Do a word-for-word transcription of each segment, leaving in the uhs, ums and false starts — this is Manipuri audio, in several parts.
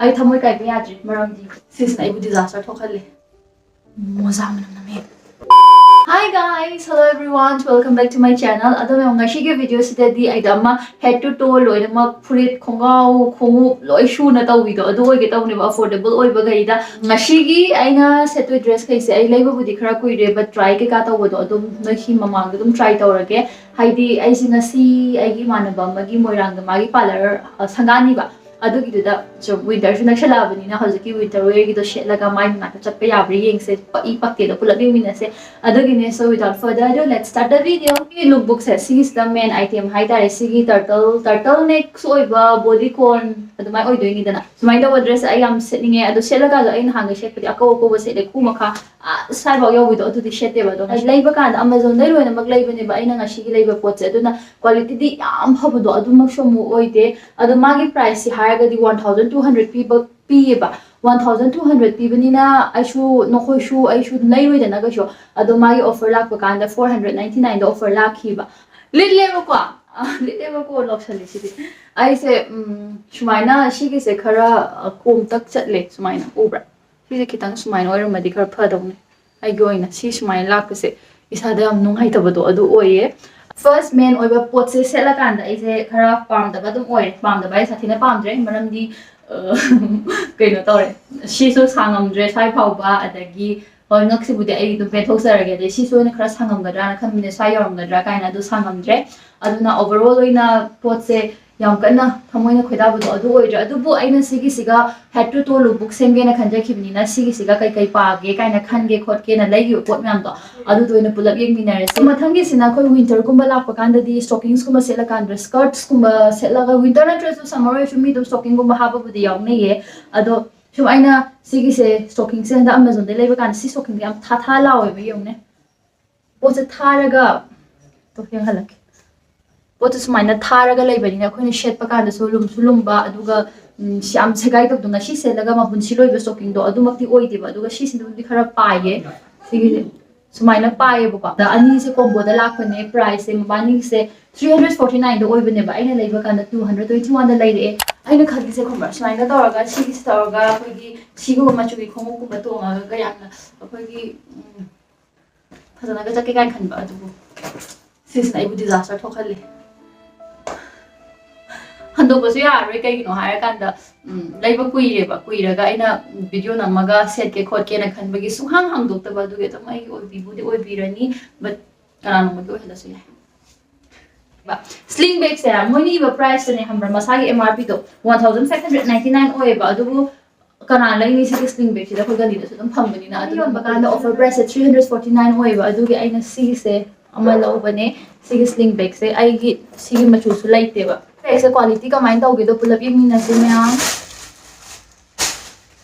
ꯑꯩ ꯊꯃꯣꯏ ꯀꯥꯏꯕ ꯌꯥꯗ꯭ꯔꯦ, ꯃꯔꯝꯗꯤ ꯁꯤꯁꯤꯅ ꯑꯩꯕꯨ disaster ꯊꯣꯛꯍꯜꯂꯦ꯫ ꯃꯣꯖꯥ ꯃꯅꯝ ꯅꯝꯃꯦ꯫ Hi guys, hello everyone, welcome back to my channel. ꯑꯗꯣ ꯃꯌꯥꯝ, ꯉꯁꯤꯒꯤ video ꯁꯤꯗꯗꯤ ꯑꯩꯗꯣ ꯑꯃ head to toe ꯂꯣꯏꯅꯃꯛ, ꯐꯨꯔꯤꯠ, ꯈꯣꯡꯒ꯭ꯔꯥꯎ, ꯈꯣꯡꯎꯞ ꯂꯣꯏ ꯁꯨꯅ ꯇꯧꯕꯤꯗꯣ, ꯑꯗꯨ ꯑꯣꯏꯒꯦ ꯇꯧꯕꯅꯦꯕ, affordable ꯑꯣꯏꯕꯈꯩꯗ꯫ ꯉꯁꯤꯒꯤ ꯑꯩꯅ ꯁꯦꯠꯇꯣꯏ dress ꯈꯩꯁꯦ ꯑꯩ ꯂꯩꯕꯕꯨꯗꯤ ꯈꯔ ꯀꯨꯏꯔꯦ, but try ꯀꯩꯀꯥ ꯇꯧꯕꯗꯣ ꯑꯗꯨꯝ ꯅꯣꯏꯒꯤ ꯃꯃꯥꯡꯗ ꯑꯗꯨꯝ try ꯇꯧꯔꯒꯦ꯫ ꯍꯥꯏꯗꯤ ꯑꯩꯁꯦ ꯉꯁꯤ ꯑꯩꯒꯤ ꯏꯃꯥꯟꯅꯕ ꯑꯃꯒꯤ ꯃꯣꯏꯔꯥꯡꯗ ꯃꯥꯒꯤ parlour, ꯑ, ꯁꯪꯒꯥꯅꯤꯕ꯫ ꯑꯗꯨꯒꯤꯗꯨꯗ ꯁꯨꯝ winter ꯁꯨ ꯅꯛꯁꯜꯂꯛꯑꯕꯅꯤꯅ ꯍꯧꯖꯤꯛꯀꯤ winter wear ꯒꯤꯗꯣ ꯁꯦꯠꯂꯒ ꯃꯥꯏ ꯃꯅꯥꯛꯇ ꯆꯠꯄ ꯌꯥꯕ꯭ꯔꯥ ꯌꯦꯡꯁꯦ, ꯄꯛꯏ ꯄꯛꯇꯦꯗꯣ ꯄꯨꯂꯞ ꯌꯦꯡꯃꯤꯟꯅꯁꯦ꯫ ꯑꯗꯨꯒꯤꯅꯦ, so without further ado, let's start the video. ꯁꯤ look book ꯁꯦ, ꯁꯤꯒꯤꯁꯤꯗ main item ꯍꯥꯏꯇꯥꯔꯦ, ꯁꯤꯒꯤ turtle, turtle neck ꯁꯨ ꯑꯣꯏꯕ, bodycon ꯑꯗꯨꯃꯥꯏꯅ ꯑꯣꯏꯗꯣꯏꯅꯤꯗꯅ꯫ ꯁꯨꯃꯥꯏꯅ ꯇꯧꯕ dress ꯑꯩ ꯌꯥꯝ ꯁꯦꯠꯅꯤꯡꯉꯦ, ꯑꯗꯣ ꯁꯦꯠꯂꯀꯥꯟꯗ ꯑꯩ ꯅꯍꯥꯟꯒꯩ ꯁꯦꯠꯄꯗꯤ ꯑꯀꯧ ꯑꯀꯧꯕ ꯁꯦꯠꯂꯦ, ꯈꯨ ꯃꯈꯥ ꯑꯥ ꯁ꯭ꯋꯥꯏꯐꯥꯎ ꯌꯧꯕꯤꯗꯣ ꯑꯗꯨꯗꯤ ꯁꯦꯠꯇꯦꯕ꯫ ꯑꯗꯣ ꯂꯩꯕ ꯀꯥꯟꯗ Amazon ꯗꯩ ꯂꯣꯏꯅꯃꯛ ꯂꯩꯕꯅꯦꯕ ꯑꯩꯅ ꯉꯁꯤꯒꯤ ꯂꯩꯕ ꯄꯣꯠꯁꯦ, ꯑꯗꯨꯅ quality ꯗꯤ ꯌꯥꯝ ꯐꯕꯗꯣ ꯑꯗꯨꯃꯛꯁꯨ ꯑꯃꯨꯛ ꯑꯣꯏꯗꯦ꯫ ꯑꯗꯣ ꯃꯥꯒꯤ price ꯁꯤ ꯍꯥꯏꯔꯒꯗꯤ one thousand two hundred ꯄꯤꯕ, ꯄꯤꯌꯦꯕ꯫ One thousand two hundred ꯄꯤꯕꯅꯤꯅ ꯑꯩꯁꯨ, ꯅꯈꯣꯏꯁꯨ, ꯑꯩꯁꯨ ꯂꯩꯔꯣꯏꯗꯅ ꯀꯩꯁꯨ꯫ ꯑꯗꯣ ꯃꯥꯒꯤ offer ꯂꯥꯛꯄ ꯀꯥꯟꯗ four hundred ninety nine ꯗ offer ꯂꯥꯛꯈꯤꯕ꯫ ꯂꯤꯠꯂꯦꯕꯀꯣ, ꯑ, ꯂꯤꯠꯂꯦꯕꯀꯣ, ꯂꯧꯁꯜꯂꯦ ꯁꯤꯗꯤ꯫ ꯑꯩꯁꯦ, ꯎꯝ, ꯁꯨꯃꯥꯏꯅ ꯁꯤꯒꯤꯁꯦ ꯈꯔ, ꯑ, ꯀꯣꯝꯇꯛ ꯆꯠꯂꯦ, ꯁꯨꯃꯥꯏꯅ ꯎꯕ꯭ꯔꯥ? ꯁꯤꯁꯦ ꯈꯤꯇꯪ ꯁꯨꯃꯥꯏꯅ ꯑꯣꯏꯔꯝꯃꯗꯤ ꯈꯔ ꯐꯗꯧꯅꯦ꯫ ꯑꯩꯒꯤ ꯑꯣꯏꯅ ꯁꯤ ꯁꯨꯃꯥꯏꯅ ꯂꯥꯛꯄꯁꯦ ꯏꯁꯥꯗ ꯌꯥꯝ ꯅꯨꯡꯉꯥꯏꯇꯕꯗꯣ ꯑꯗꯨ ꯑꯣꯏꯌꯦ꯫ First main ꯑꯣꯏꯕ ꯄꯣꯠꯁꯦ ꯁꯦꯠꯂꯀꯥꯟꯗ ꯑꯩꯁꯦ ꯈꯔ ꯄꯥꯝꯗꯕ ꯑꯗꯨꯝ ꯑꯣꯏꯔꯦ꯫ ꯄꯥꯝꯗꯕ ꯍꯥꯏꯁꯦ ꯁꯥꯊꯤꯅ ꯄꯥꯝꯗ꯭ꯔꯦ, ꯃꯔꯝꯗꯤ, ꯑ, ꯀꯩꯅꯣ ꯇꯧꯔꯦ, ꯁꯤꯁꯨ ꯁꯥꯡꯉꯝꯗ꯭ꯔꯦ ꯁ꯭ꯋꯥꯏ ꯐꯥꯎꯕ, ꯑꯗꯒꯤ ꯍꯣꯏ, ꯉꯛꯁꯤꯕꯨꯗꯤ ꯑꯩ ꯑꯗꯨꯝ ꯄꯦꯟꯊꯣꯛꯆꯔꯒꯦ, ꯑꯗꯩ ꯁꯤꯁꯨ ꯑꯣꯏꯅ ꯈꯔ ꯁꯥꯡꯉꯝꯒꯗ꯭ꯔꯥꯅ ꯈꯟꯕꯅꯦ, ꯁ꯭ꯋꯥꯏ ꯌꯧꯔꯝꯒꯗ꯭ꯔꯥ ꯀꯥꯏꯅ, ꯑꯗꯨ ꯁꯥꯡꯉꯝꯗ꯭ꯔꯦ꯫ ꯑꯗꯨꯅ overall ꯑꯣꯏꯅ ꯄꯣꯠꯁꯦ ꯌꯥꯝ ꯀꯟꯅ ꯊꯃꯣꯏꯅ ꯈꯣꯏꯗꯥꯕꯗꯣ ꯑꯗꯨ ꯑꯣꯏꯗ꯭ꯔꯦ꯫ ꯑꯗꯨꯕꯨ ꯑꯩꯅ ꯁꯤꯒꯤꯁꯤꯒ head to toe look book ꯁꯦꯝꯒꯦꯅ ꯈꯟꯖꯈꯤꯕꯅꯤꯅ, ꯁꯤꯒꯤꯁꯤꯒ ꯀꯩꯀꯩ ꯄꯥꯒꯦ ꯀꯥꯏꯅ ꯈꯟꯒꯦ ꯈꯣꯠꯀꯦꯅ ꯂꯩꯈꯤꯕ ꯄꯣꯠ ꯃꯌꯥꯝꯗꯣ, ꯑꯗꯨꯗꯣ ꯑꯣꯏꯅ ꯄꯨꯂꯞ ꯌꯦꯡꯃꯤꯟꯅꯔꯁꯦ꯫ ꯃꯊꯪꯒꯤꯁꯤꯅ ꯑꯩꯈꯣꯏ winter ꯒꯨꯝꯕ ꯂꯥꯛꯄ ꯀꯥꯟꯗꯗꯤ stockings ꯀꯨꯝꯕ ꯁꯦꯠꯂꯀꯥꯟꯗ, skirts ꯀꯨꯝꯕ ꯁꯦꯠꯂꯒ, winter ꯅꯠꯇ꯭ꯔꯁꯨ summer ꯑꯣꯏꯔꯁꯨ ꯃꯤ ꯑꯗꯨꯝ stockingꯒꯨꯝꯕ ꯍꯥꯞꯄꯕꯨꯗꯤ ꯌꯥꯎꯅꯩꯌꯦ꯫ ꯑꯗꯣ ꯁꯨꯝ ꯑꯩꯅ ꯁꯤꯒꯤꯁꯦ, stockingꯁꯦ ꯍꯟꯗꯛ Amazonꯗꯩ ꯂꯩꯕ ꯀꯥꯟꯗ ꯁꯤ stockingꯁꯦ ꯌꯥꯝ ꯊꯥ ꯊꯥ ꯂꯥꯎꯋꯦꯕ, ꯌꯦꯡꯉꯨꯅꯦ꯫ ꯄꯣꯠꯁꯦ ꯊꯥꯔꯒ, ꯇꯣ, ꯌꯦꯡꯍꯜꯂꯛꯀꯦ꯫ ꯄꯣꯠꯁꯦ ꯁꯨꯃꯥꯏꯅ ꯊꯥꯔꯒ ꯂꯩꯕꯅꯤꯅ ꯑꯩꯈꯣꯏꯅ ꯁꯦꯠꯄ ꯀꯥꯟꯗꯁꯨ ꯂꯨꯝꯁꯨ ꯂꯨꯝꯕ, ꯑꯗꯨꯒ, ꯎꯝ, ꯁꯤ ꯌꯥꯝ ꯁꯦꯒꯥꯏꯗꯕꯗꯣ, ꯉꯁꯤ ꯁꯦꯠꯂꯒ ꯃꯄꯨꯟꯁꯤ ꯂꯣꯏꯕ stockingꯗꯣ ꯑꯗꯨꯃꯛꯇꯤ ꯑꯣꯏꯗꯦꯕ꯫ ꯑꯗꯨꯒ ꯁꯤꯁꯤꯅꯕꯨꯗꯤ ꯈꯔ ꯄꯥꯏꯌꯦ꯫ ꯁꯤꯒꯤꯁꯦ ꯁꯨꯃꯥꯏꯅ ꯄꯥꯏꯌꯦꯕꯀꯣ꯫ ꯑꯗ ꯑꯅꯤꯁꯦ comboꯗ ꯂꯥꯛꯄꯅꯦ꯫ Priceꯁꯦ ꯃꯕꯥꯅꯤꯒꯤꯁꯦ three hundred forty nineꯗ ꯑꯣꯏꯕꯅꯦꯕ, ꯑꯩꯅ ꯂꯩꯕ ꯀꯥꯟꯗ two hundred twenty oneꯗ ꯂꯩꯔꯛꯑꯦ꯫ ꯑꯩꯅ ꯈꯜꯂꯤꯁꯦ ꯈꯪꯕ꯭ꯔꯥ, ꯁꯨꯃꯥꯏꯅ ꯇꯧꯔꯒ, ꯁꯤꯒꯤꯁꯤ ꯇꯧꯔꯒ, ꯑꯩꯈꯣꯏꯒꯤ ꯁꯤꯒꯨꯝꯕ ꯃꯆꯨꯒꯤ ꯈꯣꯡꯎꯞꯀꯨꯝꯕ ꯇꯣꯡꯉꯒ ꯌꯥꯝꯅ ꯑꯩꯈꯣꯏꯒꯤ, ꯎꯝ, ꯐꯖꯅꯒ ꯆꯠꯀꯦ ꯀꯥꯏꯅ ꯈꯟꯕ꯫ ꯑꯗꯨꯕꯨ ꯁꯤꯁꯤꯅ ꯑꯩꯕꯨ disaster ꯊꯣꯛꯍꯜꯂꯤ꯫ ꯍꯟꯗꯣꯛꯄꯁꯨ ꯌꯥꯔꯔꯣꯏ꯫ ꯀꯩꯒꯤꯅꯣ ꯍꯥꯏꯔꯀꯥꯟꯗ, ꯎꯝ, ꯂꯩꯕ ꯀꯨꯏꯔꯦꯕ꯫ ꯀꯨꯏꯔꯒ ꯑꯩꯅ video ꯅꯝꯃꯒ ꯁꯦꯠꯀꯦ ꯈꯣꯠꯀꯦꯅ ꯈꯟꯕꯒꯤ ꯁꯨꯡꯍꯥꯡ ꯍꯥꯡꯗꯣꯛꯇꯕ꯫ ꯑꯗꯨꯒꯤ ꯑꯗꯨꯝ ꯑꯩꯒꯤ ꯑꯣꯏꯕꯤꯕꯨꯗꯤ ꯑꯣꯏꯕꯤꯔꯅꯤ, but ꯀꯅꯥꯅꯣꯝꯃꯒꯤ ꯑꯣꯏꯍꯜꯂꯁꯨ ꯌꯥꯏ꯫ Sling bagꯁꯦ ꯃꯣꯏꯅ ꯏꯕ priceꯇꯅꯦ ꯈꯪꯕ꯭ꯔꯥ, ꯃꯁꯥꯒꯤ M R Pꯗꯣ one thousand five hundred ninety nine ꯑꯣꯏꯌꯦꯕ꯫ ꯑꯗꯨꯕꯨ ꯀꯅꯥ ꯂꯩꯅꯤ? ꯁꯤꯒꯤ sling bagꯁꯤꯗ ꯑꯩꯈꯣꯏ ꯒꯂꯤꯗꯁꯨ ꯑꯗꯨꯝ ꯐꯪꯕꯅꯤꯅ꯫ ꯑꯗꯨ ꯌꯣꯟꯕ ꯀꯥꯟꯗ offer priceꯁꯦ three hundred forty nine ꯑꯣꯏꯌꯦꯕ꯫ ꯑꯗꯨꯒꯤ ꯑꯩꯅ ꯁꯤꯒꯤꯁꯦ ꯑꯃ ꯂꯧꯕꯅꯦ꯫ ꯁꯤꯒꯤ sling bagꯁꯦ ꯑꯩꯒꯤ ꯁꯤꯒꯤ ꯃꯆꯨꯁꯨ ꯂꯩꯇꯦꯕ꯫ Bagꯁꯦ quality ꯀꯃꯥꯏꯅ ꯇꯧꯒꯦꯗꯣ ꯄꯨꯂꯞ ꯌꯦꯡꯃꯤꯟꯅꯁꯤ ꯃꯌꯥꯝ꯫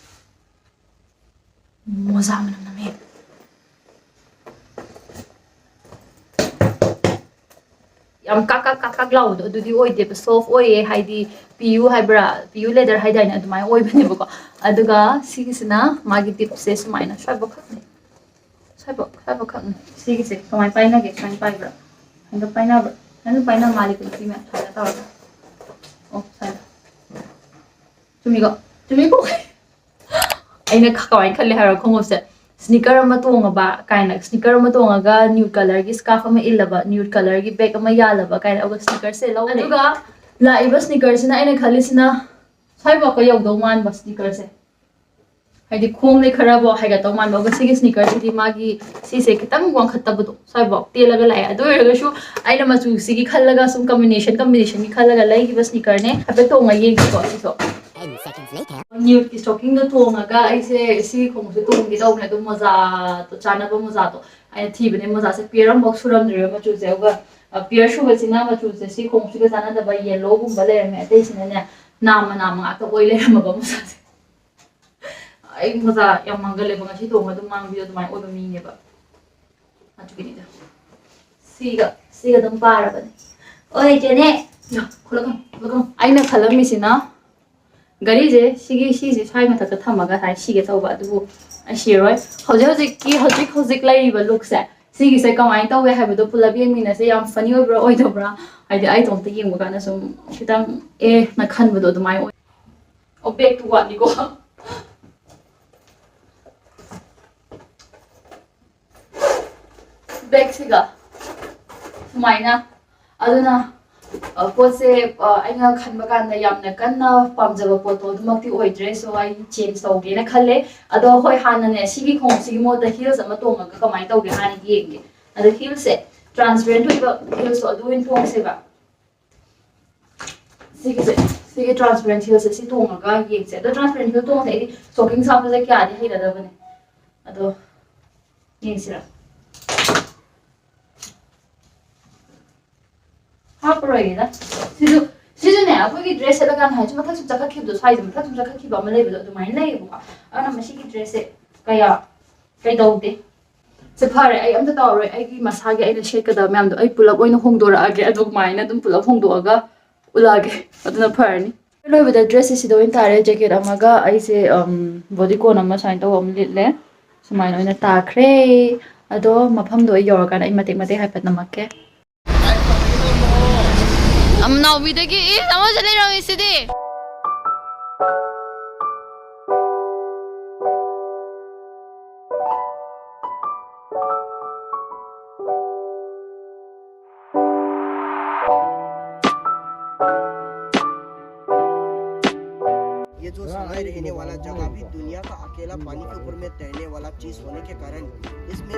ꯃꯣꯖꯥ ꯃꯅꯝ ꯅꯝꯃꯦ꯫ ꯌꯥꯝ ꯀꯥꯛ ꯀꯥꯛ ꯀꯥꯛ ꯀꯥꯛ ꯂꯥꯎꯕꯗꯣ ꯑꯗꯨꯗꯤ ꯑꯣꯏꯗꯦꯕ, soft ꯑꯣꯏꯌꯦ꯫ ꯍꯥꯏꯗꯤ PU ꯍꯥꯏꯕ꯭ꯔꯥ, PU leather ꯍꯥꯏꯗꯥꯏꯅꯦ, ꯑꯗꯨꯃꯥꯏꯅ ꯑꯣꯏꯕꯅꯦꯕꯀꯣ꯫ ꯑꯗꯨꯒ ꯁꯤꯒꯤꯁꯤꯅ ꯃꯥꯒꯤ tipꯁꯦ ꯁꯨꯃꯥꯏꯅ ꯁ꯭ꯋꯥꯏꯐꯥꯎ ꯈꯛꯅꯦ, ꯁ꯭ꯋꯥꯏꯐꯥꯎ, ꯁ꯭ꯋꯥꯏꯐꯥꯎ ꯈꯛꯅꯦ꯫ ꯁꯤꯒꯤꯁꯦ ꯀꯃꯥꯏꯅ ꯄꯥꯏꯅꯒꯦ? ꯁꯨꯃꯥꯏꯅ ꯄꯥꯏꯕ꯭ꯔꯥ? ꯍꯟꯗꯛ ꯄꯥꯏꯅꯕ꯭ꯔꯥ? ꯍꯟꯗꯛ ꯄꯥꯏꯅꯕ ꯃꯥꯜꯂꯦ꯫ ꯁꯤ ꯃꯌꯥꯝ ꯁꯨꯃꯥꯏꯅ ꯇꯧꯔꯒ, ꯑꯣ ꯁ꯭ꯋꯥꯏꯗ꯫ ꯆꯨꯝꯃꯤꯀꯣ? ꯆꯨꯝꯃꯤꯀꯣ? ꯑꯩꯅ ꯈ-, ꯀꯃꯥꯏꯅ ꯈꯜꯂꯦ ꯍꯥꯏꯔꯣ ꯈꯣꯡꯎꯞꯁꯦ? Sneaker ꯑꯃ ꯇꯣꯡꯉꯕ ꯀꯥꯏꯅ, sneaker ꯑꯃ ꯇꯣꯡꯉꯒ nude colourꯒꯤ scarf ꯑꯃ ꯏꯜꯂꯕ, nude colourꯒꯤ bag ꯑꯃ ꯌꯥꯜꯂꯕ ꯀꯥꯏꯅ, ꯑꯗꯨꯒ sneakerꯁꯦ ꯂꯧꯔꯦ꯫ ꯑꯗꯨꯒ ꯂꯥꯛꯏꯕ sneakerꯁꯤꯅ ꯑꯩꯅ ꯈꯜꯂꯤꯁꯤꯅ ꯁ꯭ꯋꯥꯏꯐꯥꯎꯀ ꯌꯧꯗꯧ ꯃꯥꯟꯕ sneakerꯁꯦ, ꯍꯥꯏꯗꯤ ꯈꯣꯡꯗꯩ ꯈꯔꯐꯥꯎ ꯍꯥꯏꯒꯠꯇꯧ ꯃꯥꯟꯕ꯫ ꯑꯗꯨꯒ ꯁꯤꯒꯤ sneakerꯁꯤꯗꯤ ꯃꯥꯒꯤ ꯁꯤꯁꯦ ꯈꯤꯇꯪ ꯋꯥꯡꯈꯠꯇꯕꯗꯣ, ꯁ꯭ꯋꯥꯏꯐꯥꯎ ꯇꯦꯜꯂꯒ ꯂꯥꯛꯑꯦ꯫ ꯑꯗꯨ ꯑꯣꯏꯔꯒꯁꯨ ꯑꯩꯅ ꯃꯆꯨꯁꯤꯒꯤ ꯈꯜꯂꯒ, ꯁꯨꯝ combination, combinationꯒꯤ ꯈꯜꯂꯒ ꯂꯩꯈꯤꯕ sneakerꯅꯦ꯫ ꯍꯥꯏꯐꯦꯠ ꯇꯣꯡꯉ ꯌꯦꯡꯁꯤꯀꯣ ꯁꯤꯁꯨ꯫ Ten seconds later. Nudeꯀꯤ stockingꯗꯣ ꯇꯣꯡꯉꯒ ꯑꯩꯁꯦ ꯁꯤꯒꯤ ꯈꯣꯡꯎꯞꯁꯦ ꯇꯣꯡꯒꯦ ꯇꯧꯕꯅꯦ, ꯑꯗꯨ ꯃꯣꯖꯥꯗꯣ, ꯆꯥꯅꯕ ꯃꯣꯖꯥꯗꯣ ꯑꯩꯅ ꯊꯤꯕꯅꯦ꯫ ꯃꯣꯖꯥꯁꯦ pair ꯑꯃꯐꯥꯎ ꯁꯨꯔꯝꯗ꯭ꯔꯦꯕ ꯃꯆꯨꯁꯦ꯫ ꯑꯗꯨꯒ, ꯑ, pair ꯁꯨꯕꯁꯤꯅ ꯃꯆꯨꯁꯦ ꯁꯤ ꯈꯣꯡꯎꯞꯁꯤꯒ ꯆꯥꯟꯅꯗꯕ yellowꯒꯨꯝꯕ ꯂꯩꯔꯝꯃꯦ, ꯑꯇꯩꯁꯤꯅꯅꯦ ꯅꯥꯝꯃ ꯅꯥꯝꯃ ꯉꯥꯛꯇ ꯑꯣꯏ ꯂꯩꯔꯝꯃꯕ ꯃꯣꯖꯥꯁꯦ꯫ ꯑꯩ ꯃꯣꯖꯥ ꯌꯥꯝ ꯃꯥꯡꯒꯜꯂꯦꯕ, ꯉꯁꯤ ꯇꯣꯡꯕ ꯑꯗꯨꯝ ꯃꯥꯡꯕꯤꯗꯣ ꯑꯗꯨꯃꯥꯏꯅ ꯑꯣꯏꯕ ꯃꯤꯅꯦꯕ꯫ ꯑꯗꯨꯒꯤꯅꯤꯗ꯫ ꯁꯤꯒ ꯁꯤꯒ ꯑꯗꯨꯝ ꯄꯥꯔꯕꯅꯦ꯫ ꯑꯣꯏ ꯆꯦꯅꯦ꯫ ꯌꯥ, ꯈꯨꯠꯂꯛꯀꯅꯨ, ꯈꯨꯠꯂꯛꯀꯅꯨ꯫ ꯑꯩꯅ ꯈꯜꯂꯝꯃꯤꯁꯤꯅ ꯘꯔꯤꯁꯦ ꯁꯤꯒꯤ, ꯁꯤꯁꯦ ꯁ꯭ꯋꯥꯏ ꯃꯊꯛꯇ ꯊꯝꯃꯒ ꯁꯨꯃꯥꯏꯅ ꯁꯤꯒꯦ ꯇꯧꯕ, ꯑꯗꯨꯕꯨ ꯑꯩ ꯁꯤꯔꯣꯏ꯫ ꯍꯧꯖꯤꯛ ꯍꯧꯖꯤꯛꯀꯤ, ꯍꯧꯖꯤꯛ ꯍꯧꯖꯤꯛ ꯂꯩꯔꯤꯕ lookꯁꯦ, ꯁꯤꯒꯤꯁꯦ ꯀꯃꯥꯏꯅ ꯇꯧꯋꯦ ꯍꯥꯏꯕꯗꯣ ꯄꯨꯂꯞ ꯌꯦꯡꯃꯤꯟꯅꯁꯦ꯫ ꯌꯥꯝ funny ꯑꯣꯏꯕ꯭ꯔꯥ ꯑꯣꯏꯗꯕ꯭ꯔꯥ, ꯍꯥꯏꯗꯤ ꯑꯩ ꯏꯇꯣꯝꯇ ꯌꯦꯡꯕ ꯀꯥꯟꯗ ꯁꯨꯝ ꯈꯤꯇꯪ ꯑꯦ ꯅ ꯈꯟꯕꯗꯣ ꯑꯗꯨꯃꯥꯏꯅ ꯑꯣꯏ꯫ ꯑꯣ, back to ꯋꯥꯠꯂꯤꯀꯣ꯫ Backꯁꯤꯒ ꯁꯨꯃꯥꯏꯅ꯫ ꯑꯗꯨꯅ, ꯑ, ꯄꯣꯠꯁꯦ, ꯑ, ꯑꯩꯅ ꯈꯟꯕ ꯀꯥꯟꯗ ꯌꯥꯝꯅ ꯀꯟꯅ ꯄꯥꯝꯖꯕ ꯄꯣꯠꯇꯣ ꯑꯗꯨꯃꯛꯇꯤ ꯑꯣꯏꯗ꯭ꯔꯦ꯫ So ꯑꯩ change ꯇꯧꯒꯦꯅ ꯈꯜꯂꯦ꯫ ꯑꯗꯣ ꯍꯣꯏ, ꯍꯥꯟꯅꯅꯦ ꯁꯤꯒꯤ ꯈꯣꯡꯎꯞꯁꯤꯒꯤ ꯃꯍꯨꯠꯇ heels ꯑꯃ ꯇꯣꯡꯉꯒ ꯀꯃꯥꯏꯅ ꯇꯧꯒꯦ ꯍꯥꯟꯅ ꯌꯦꯡꯒꯦ꯫ ꯑꯗꯣ heelsꯁꯦ transparent ꯑꯣꯏꯕ heelsꯇꯣ ꯑꯗꯨ ꯑꯣꯏꯅ ꯇꯣꯡꯁꯦꯕ꯫ ꯁꯤꯒꯤꯁꯦ, ꯁꯤꯒꯤ transparent heelsꯁꯦ ꯁꯤ ꯇꯣꯡꯉꯒ ꯌꯦꯡꯁꯦ꯫ ꯑꯗꯣ transparent heel ꯇꯣꯡꯕꯁꯦ ꯑꯩꯗꯤ stockings ꯍꯥꯞꯄꯁꯦ ꯀꯌꯥꯗꯤ ꯍꯩꯅꯗꯕꯅꯦ꯫ ꯑꯗꯣ ꯌꯦꯡꯁꯤꯔꯥ? ꯍꯥꯞꯄꯔꯣꯏꯒꯦꯗ꯫ ꯁꯤꯁꯨ, ꯁꯤꯁꯨꯅꯦ ꯑꯩꯈꯣꯏꯒꯤ dress ꯁꯦꯠꯂꯀꯥꯟꯗ ꯍꯥꯏꯁꯨ ꯃꯊꯛ ꯁꯨꯝ ꯆꯈꯠꯈꯤꯕꯗꯣ, ꯁ꯭ꯋꯥꯏꯁꯦ ꯃꯊꯛ ꯁꯨꯝ ꯆꯈꯠꯈꯤꯕ ꯑꯃ ꯂꯩꯕꯗꯣ ꯑꯗꯨꯃꯥꯏꯅ ꯂꯩꯌꯦꯕꯀꯣ꯫ ꯑꯗꯨꯅ ꯃꯁꯤꯒꯤ dressꯁꯦ ꯀꯌꯥ ꯀꯩꯗꯧꯗꯦ꯫ ꯁꯦ ꯐꯔꯦ, ꯑꯩ ꯑꯝꯇ ꯇꯧꯔꯔꯣꯏ꯫ ꯑꯩꯒꯤ ꯃꯁꯥꯒꯤ ꯑꯩꯅ ꯁꯦꯠꯀꯗꯕ ꯃꯌꯥꯝꯗꯣ ꯑꯩ ꯄꯨꯂꯞ ꯑꯣꯏꯅ ꯍꯣꯡꯗꯣꯔꯛꯑꯒꯦ, ꯑꯗꯨꯃꯥꯏꯅ ꯑꯗꯨꯝ ꯄꯨꯂꯞ ꯍꯣꯡꯗꯣꯛꯑꯒ ꯎꯠꯂꯛꯑꯒꯦ꯫ ꯑꯗꯨꯅ ꯐꯔꯅꯤ꯫ ꯂꯣꯏꯕꯗ dressꯁꯦ ꯁꯤꯗ ꯑꯣꯏꯅ ꯇꯥꯔꯦ꯫ Jacket ꯑꯃꯒ ꯑꯩꯁꯦ, ꯎꯝ, bodycon ꯑꯃ ꯁꯨꯃꯥꯏꯅ ꯇꯧꯕ ꯑꯃ ꯂꯤꯠꯂꯦ꯫ ꯁꯨꯃꯥꯏꯅ ꯑꯣꯏꯅ ꯇꯥꯈ꯭ꯔꯦ꯫ ꯑꯗꯣ ꯃꯐꯝꯗꯣ ꯑꯩ ꯌꯧꯔꯀꯥꯟꯗ ꯑꯩ ꯃꯇꯦꯛ ꯃꯇꯦꯛ ꯍꯥꯏꯐꯦꯠ ꯅꯝꯃꯛꯀꯦ꯫ ꯅꯥꯎꯕꯤꯗꯒꯤ ꯏꯁ ꯑꯃꯁꯨ ꯂꯩꯔꯝꯃꯤꯁꯤꯗꯤ꯫ ये जो सवाई रहने वाला जगह भी दुनिया का अकेला पानी के ऊपर में तैरने वाला चीज होने के कारण इसमें